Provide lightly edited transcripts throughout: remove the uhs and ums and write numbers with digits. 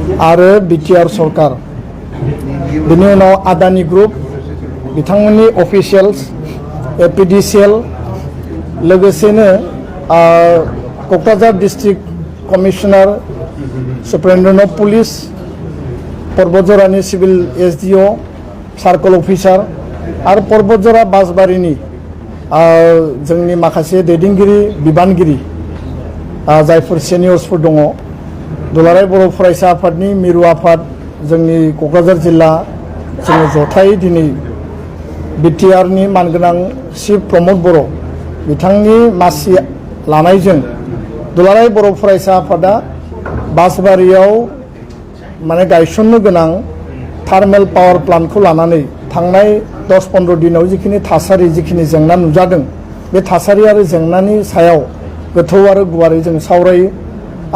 आरो बिटिआर सरकार बिनि उनाव आदानि ग्रुप बिथांमोननि अफिसियेल्स एपिडिसिएल लोगोसेनो Kokrajhar district commissioner superintendent of police पर्बतजरानि सिभिल एसडिअ सार्कल अफिसार आरो पर्बतजरा बासबारिनि जोंनि माखासे दैदेनगिरि बिबानगिरि जायफोर सेनियर्सफोर दङ दुलाराय बर' फरायसा आफादनि मिरु आफाद जोंनि क'क्राझार जिल्ला जोङो जथायै दिनै बिटिआरनि मानगोनां चिफ प्रमद बर' बिथांनि मासि लानायजों दुलाराय बर' फरायसा आफादा बासबारियाव माने गायसननो गोनां थार्मेल पावार प्लान्टखौ लानानै थांनाय 10-15 दिनाव जिखिनि थासारि जिखिनि जेंना नुजादों बे थासारि आरो जेंनानि सायाव गोथौ आरो गुवारै जों सावरायो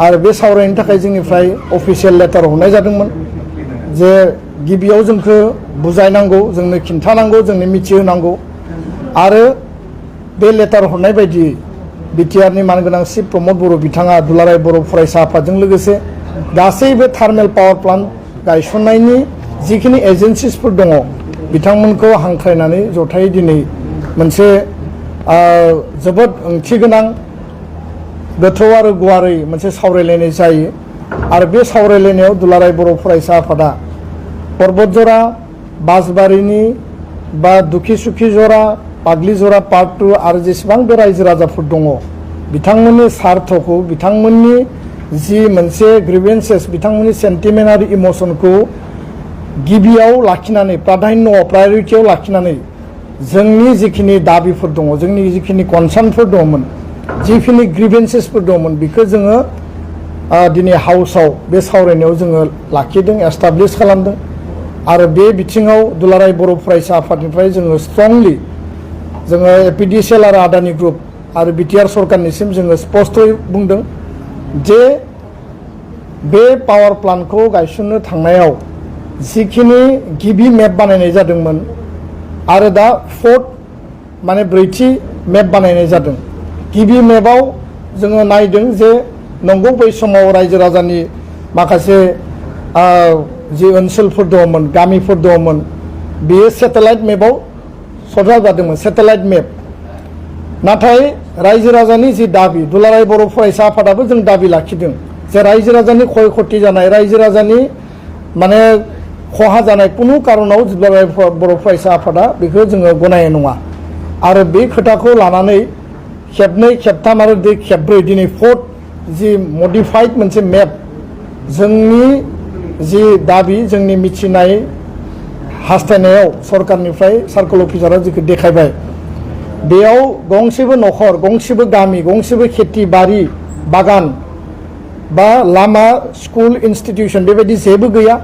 आरो बे सावरायनो थाखाय जोंनिफ्राय अफिसियेल लेटार हरनाय जादोंमोन जे गिबियाव जोंखौ बुजायनांगौ जोंनो खिन्थानांगौ जोंनो मिथिहोनांगौ आरो बे लेटार हरनाय बायदि बिटिआरनि मानगोनां चिफ प्रमद बर' बिथाङा दुलाराय बर' फरायसा आफादजों लोगोसे गासैबो थार्मेल पावार प्लान्ट गायसननायनि जिखिनि एजेन्सिसफोर दङ बिथांमोनखौ हांख्रायनानै जथायै दिनै मोनसे जोबोद ओंथिगोनां गोथौ आरो गुवारै मोनसे सावरायलायनाय जायो आरो बे सावरायलायनायाव दुलाराय बर' फरायसा आफादा पर्बतजरा बासबारिनि बा दुखि जरा पाग्ली जरा पार्ट 2 आरो जेसेबां बे रायजो राजाफोर दङ बिथांमोननि सार्थखौ बिथांमोननि जि मोनसे ग्रिभेन्सेस बिथांमोननि सेन्टिमेन्ट आरो इमसनखौ गिबियाव लाखिनानै प्रायरिटियाव लाखिनानै जोंनि जिखिनि दाबिफोर दङ जोंनि जिखिनि कनसार्नफोर दङमोन जिखिनि ग्रिभेन्सेसफोर दङमोन बेखौ जोङो दिनै हाउसाव बे सावरायनायाव जोङो लाखिदों एस्टाब्लिश खालामदों आरो बे बिथिङाव दुलाराय बर' फरायसा आफादनिफ्राय जोङो स्ट्रंलि जोङो एपिडिसिएल आरो आदानि ग्रुप आरो बिटिआर सरकारनिसिम जोङो स्पष्टयै बुंदों जे बे पावार प्लान्टखौ गायसननो थांनायाव जिखिनि गिबि मेप बानायनाय जादोंमोन आरो दा फोर्थ माने ब्रैथि मेप बानायनाय जादों गिबि मेपाव जोङो नायदों जे नंगौ बै समाव रायजो राजानि माखासे जि ओनसोलफोर दङमोन गामिफोर दङमोन बेयो सेटेलाइट मेपाव सरजा जादोंमोन सेटेलाइट मेप नाथाय रायजो राजानि जि दाबि दुलाराय बर' फरायसा आफादाबो जों दाबि लाखिदों जे रायजो राजानि क्षय क्षति जानाय रायजो राजानि माने खहा जानाय कुनु कारनाव दुलाराय बर' फरायसा आफादा बेखौ जोङो गनायनाय नङा आरो बे खोथाखौ लानानै खेबनै खेबथाम आरो खेबब्रै दिनै फोर्थ जि मडिफाइड मोनसे मेप जोंनि जि दाबि जोंनि मिथिनाय हास्थायनायाव सरकारनिफ्राय सार्कल अफिसारा जिखौ देखायबाय बेयाव गंसेबो न'खर गंसेबो गामि गंसेबो खेथि बारि बागान बा लामा स्कुल इन्स्टिटिउसन बेबायदि जेबो गैया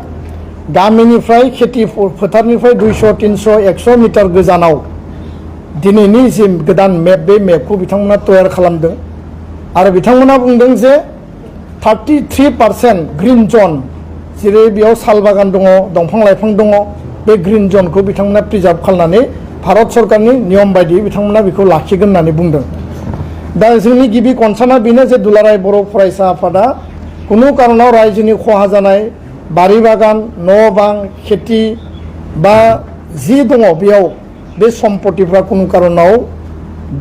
गामिनिफ्राय खेथि फोथारनिफ्राय 200-300-100 मिटार गोजानाव दिनैनि जि गोदान मेप बे मेपखौ बिथांमोना तयार खालामदों आरो बिथांमोना बुंदों जे 33% ग्रीन जन जेरै बेयाव साल बागान दङ दंफां लाइफां दङ बे ग्रीन जनखौ बिथांमोना प्रिजार्भ खालामनानै भारत सरकारनि नियम बायदि बिथांमोना बेखौ लाखिगोन होननानै बुंदों दा जोंनि गिबि कनसार्नआ बेनो जे दुलाराय बर' फरायसा आफादा कुनु कारनाव रायजोनि खहा जानाय बारि बागान न' बां खेथि बा जि दङ बेयाव बे सम्पतिफ्रा कुनु कारनाव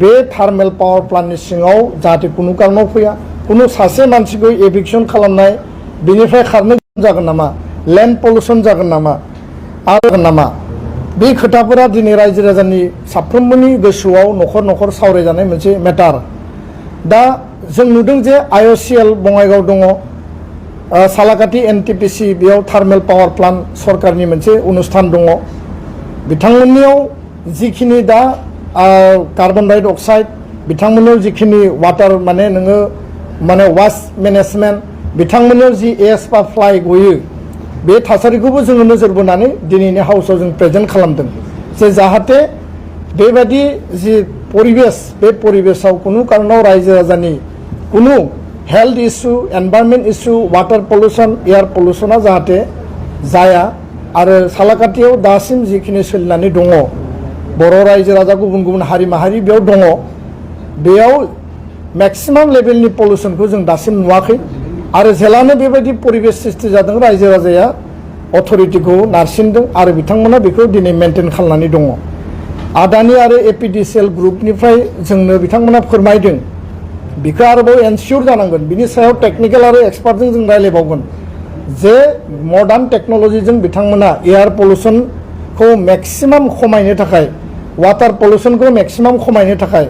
बे थार्मेल पावार प्लान्टनि सिङाव जाहाथे कुनु कारनाव फैया कुनु सासे मानसिखौ एभिक्सन खालामनाय बेनिफ्राय खारनो जागोन नामा लेन्ड पलिउसन जागोन नामा आरो नामा बे खोथाफोरा दिनै रायजो राजानि साफ्रोमबोनि गोसोआव न'खर न'खर सावरायजानाय मोनसे मेटार दा जों नुदों जे IOCL बङाइगाव दङ सालाकाटि NTPC बेयाव थार्मेल पावार प्लान्ट सरकारनि मोनसे अनुष्ठान दङ बिथांमोननियाव जिखिनि दा कार्बन डाइ अक्साइड बिथांमोननियाव जिखिनि वाटार माने नोङो माने वास्ट मेनेजमेन्ट बिथांमोननियाव जि एस बा फ्लाइ गयो बे थासारिखौबो जोङो नोजोर बोनानै दिनैनि हाउसाव जों प्रेजेन्ट खालामदों जे जाहाथे बेबायदि जि परिबेस बे परिबेसाव कुनु कारनाव रायजो राजानि कुनु health issue environment issue water pollution air पलिउसना जाहाथे जाया आरो सालाकाटियाव दासिम जिखिनि सोलिनानै दङ बर' रायजो राजा गुबुन गुबुन हारि माहारि बेयाव दङ बेयाव मेक्सिमाम लेभेलनि पलिउसनखौ जों दासिम नुवाखै आरो जेलानो बेबायदि परिबेस सृष्टि जादों रायजो राजाया अथरिटिखौ नारसिनदों आरो बिथांमोना बेखौ दिनै मेनटेन खालामनानै दङ। आदानि आरो एपिडिसिएल ग्रुपनिफ्राय जोंनो बिथांमोना फोरमायदों बिखौ आरोबाव एनसियर जानांगोन बिनि सायाव टेक्निकेल आरो एक्सपार्टजों जों रायलायबावगोन जे मडार्न टेक्न'लजिजों बिथांमोना एयार पलिउसनखौ मेक्सिमाम खमायनो थाखाय वाटार पलिउसनखौ मेक्सिमाम खमायनो थाखाय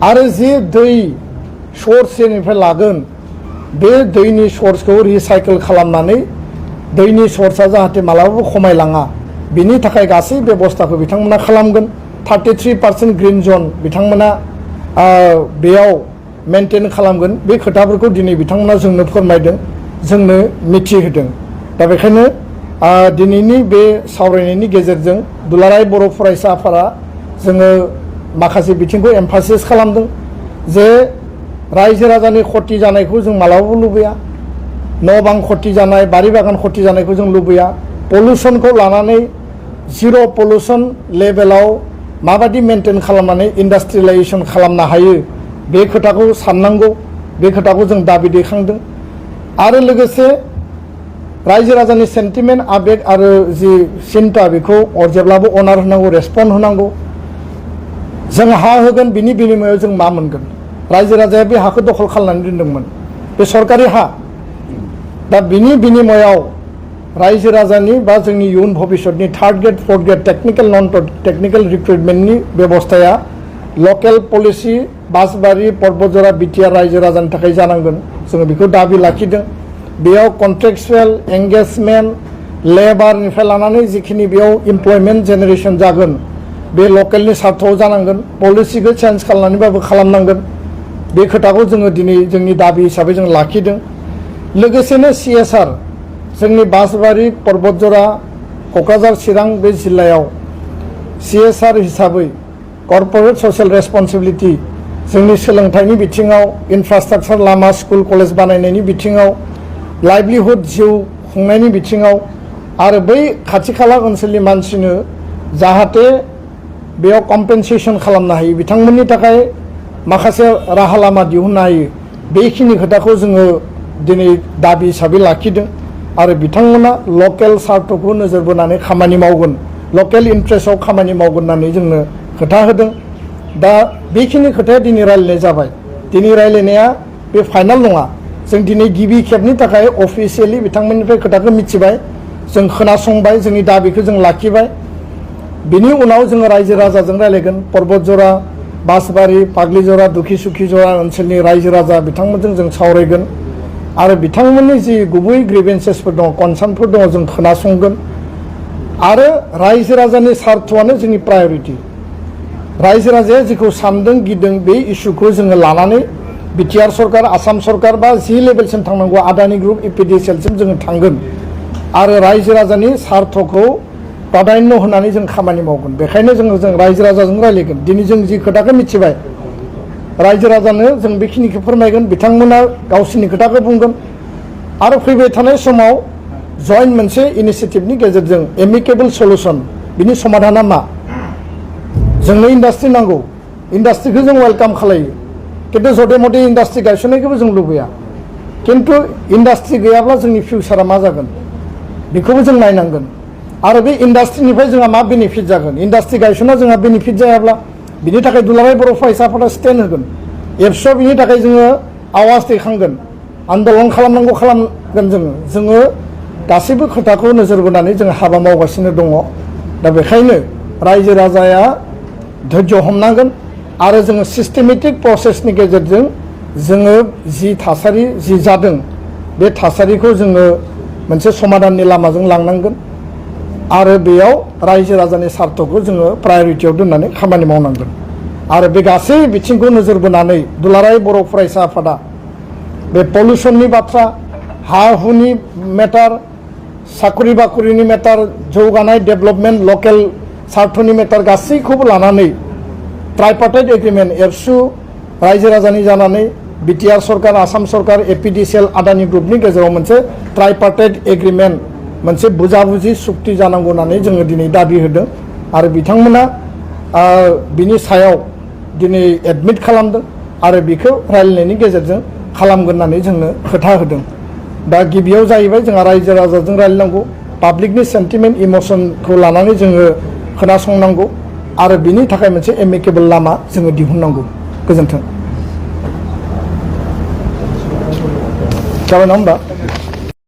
आरो जे दै सर्सनिफ्राय लागोन बे दैनि सर्सखौ रिसाइकेल खालामनानै दैनि सर्सआ जाहाथे मालाबाबो खमायलाङा बिनि थाखाय गासै बेबस्थाखौ बिथांमोना खालामगोन। 33% ग्रिन जन बिथांमोना बेयाव मेनटेन खालामगोन बे खोथाफोरखौ दिनै बिथांमोना जोंनो फोरमायदों जोंनो मिथिहोदों। दा बेखायनो दिनैनि बे सावरायनायनि गेजेरजों दुलाराय बर' फरायसा आफादा जोङो माखासे बिथिंखौ एमफासिस खालामदों जे रायजो राजानि खति जानायखौ जों मालाबाबो लुबैया, न' बां खति जानाय बारि बागान खति जानायखौ जों लुबैया। पलिउसनखौ लानानै जिर' पलिउसन लेभेलाव माबादि मेनटेन खालामनानै इन्डास्ट्रियेलाइजेसन खालामनो हायो बे खोथाखौ साननांगौ, बे खोथाखौ जों दाबि दैखांदों। आरो लोगोसे रायजो राजानि सेन्टिमेन्ट आबेग आरो जि सिन्ता बेखौ जेब्लाबो अनार होनांगौ, रेसपन्ड होनांगौ। जों हा होगोन बिनि बिनिमयाव जों मा मोनगोन? रायजो राजाया बे हाखौ दखल खालामनानै दोनदोंमोन, बे सरकारि हा। दा बिनि बिनिमयाव रायजो राजानि बा जोंनि इयुन भबिष्यतनि third grade fourth grade technical non technical रिक्रुटमेन्टनि बेबस्थाया local policy Basbari Parbatjhora BTR रायजो राजानि थाखाय जानांगोन। जोङो बेखौ दाबि लाखिदों। बेयाव कन्ट्रेक्सुवेल एंगेजमेन्ट लेबारनिफ्राय लानानै जिखिनि बेयाव इमप्लयमेन्ट जेनेरेसन जागोन बे लकेलनि सार्थआव जानांगोन। पलिसिखौ चेन्ज खालामनानैबाबो खालामनांगोन। बे खोथाखौ जोङो दिनै जोंनि दाबि हिसाबै जों लाखिदों। लोगोसेनो CSR जोंनि बासबारि पर्बतजरा क'क्राझार चिरां बे जिल्लायाव CSR हिसाबै कर्परेट ससियेल रेसपन्सिबिलिटि जोंनि सोलोंथाइनि बिथिङाव इनफ्रास्ट्राक्चार लामा स्कुल कलेज बानायनायनि बिथिङाव लाइभलिहुड जिउ खुंनायनि बिथिङाव आरो बै खाथि खाला ओनसोलनि मानसिनो जाहाथे बेयाव कम्पेनसेसन खालामनो हायो बिथांमोननि थाखाय माखासे राहा लामा दिहुननो हायो बेखिनि खोथाखौ जोङो दिनै दाबि हिसाबै लाखिदों। आरो बिथांमोना लकेल सार्थखौ नोजोर बोनानै खामानि मावगोन, लकेल इन्ट्रेस्टआव खामानि मावगोन होननानै जोंनो खोथा होदों। दा बेखिनि खोथाया दिनै रायलायनाय जाबाय। दिनै रायलायनाया बे फाइनाल नङा। जों दिनै गिबि खेबनि थाखाय अफिसियेलि बिथांमोननिफ्राय खोथाखौ मिथिबाय, जों खोनासंबाय, जोंनि दाबिखौ जों लाखिबाय। बिनि उनाव जोङो रायजो राजाजों रायलायगोन। पर्बतजरा, बासबारि, पाग्लिजरा, दुखिसुखिजरा ओनसोलनि रायजो राजा बिथांमोनजों जों सावरायगोन आरो बिथांमोननि जि गुबै ग्रिभेन्सेसफोर दङ, कनसार्नफोर दङ जों खोनासंगोन। आरो रायजो राजानि सार्थआनो जोंनि प्रायरिटि। रायजो राजाया जिखौ सानदों गिदों बे इस्युखौ जोङो लानानै बिटिआर सरकार, आसाम सरकार बा जि लेभेलसिम थांनांगौ आदानि ग्रुप एपिडिसिएलसिम जोङो थांगोन आरो रायजो राजानि सार्थखौ प्राधान्य होनानै जों खामानि मावगोन। बेखायनो जों रायजो राजाजों रायलायगोन। दिनै जों जि खोथाखौ मिथिबाय रायजो राजानो जों बेखिनिखौ फोरमायगोन, बिथांमोना गावसोरनि खोथाखौ बुंगोन। आरो फैबाय थानाय समाव जयेन्ट मोनसे इनिसियेटिभनि गेजेरजों एमिकेबल सलुसन, बिनि समाधाना मा? जोंनो इन्डास्ट्रि नांगौ, इन्डास्ट्रिखौ जों वेलकाम खालायो, खिन्थु जथे मथे इन्डास्ट्रि गायसननायखौबो जों लुबैया। खिन्थु इन्डास्ट्रि गैयाब्ला जोंनि फिउचारा मा जागोन बेखौबो जों नायनांगोन। आरो बे इन्डास्ट्रिनिफ्राय जोंहा मा बेनिफिट जागोन? इन्डास्ट्रि गायसनना जोंहा बेनिफिट जायाब्ला बिनि थाखाय दुलाराय बर' फरायसा आफादा स्टेन्ड होगोन। एबसुआ बिनि थाखाय जोङो आवाज दैखांगोन, आन्दलन खालामनांगौ खालामगोन। जोङो गासैबो खोथाखौ नोजोर बोनानै जों हाबा मावगासिनो दङ। दा बेखायनो रायजो राजाया धैर्य हमनांगोन आरो जोङो सिस्टेमेटिक प्रसेसनि गेजेरजों जोङो जि थासारि जि जादों बे थासारिखौ जोङो मोनसे समाधाननि लामाजों लांनांगोन आरो बेयाव रायजो राजानि सार्थखौ जोङो प्रायरिटियाव दोननानै खामानि मावनांगोन। आरो बे गासै बिथिंखौ नोजोर बोनानै दुलाराय बर' फरायसा आफादा बे पलिउसननि बाथ्रा, हा हुनि मेटार, साखरि बाखरिनि मेटार, जौगानाय डेभेलपमेन्ट, लकेल सार्थनि मेटार गासैखौबो लानानै ट्राइपार्टाइट एग्रिमेन्ट एबसु रायजो राजानि जानानै बिटिआर सरकार, आसाम सरकार, एपिडिसिएल, आदानि ग्रुपनि गेजेराव मोनसे ट्राइपार्टाइट एग्रिमेन्ट, मोनसे बुजाबुजि सुक्ति जानांगौ होननानै जोङो दिनै दाबि होदों। आरो बिथांमोना बिनि सायाव दिनै एडमिट खालामदों आरो बेखौ रायलायनायनि गेजेरजों खालामगोन होननानै जोंनो खोथा होदों। दा गिबियाव जाहैबाय जोंहा रायजो राजाजों रायज्लायनांगौ पाब्लिकनि सेन्टिमेन्ट इमसनखौ लानानै जोङो खोनासंनांगौ आरो बिनि थाखाय मोनसे एमिकेबल लामा जोङो दिहुननांगौ गोजोन्थों जाबाय नङा होमबा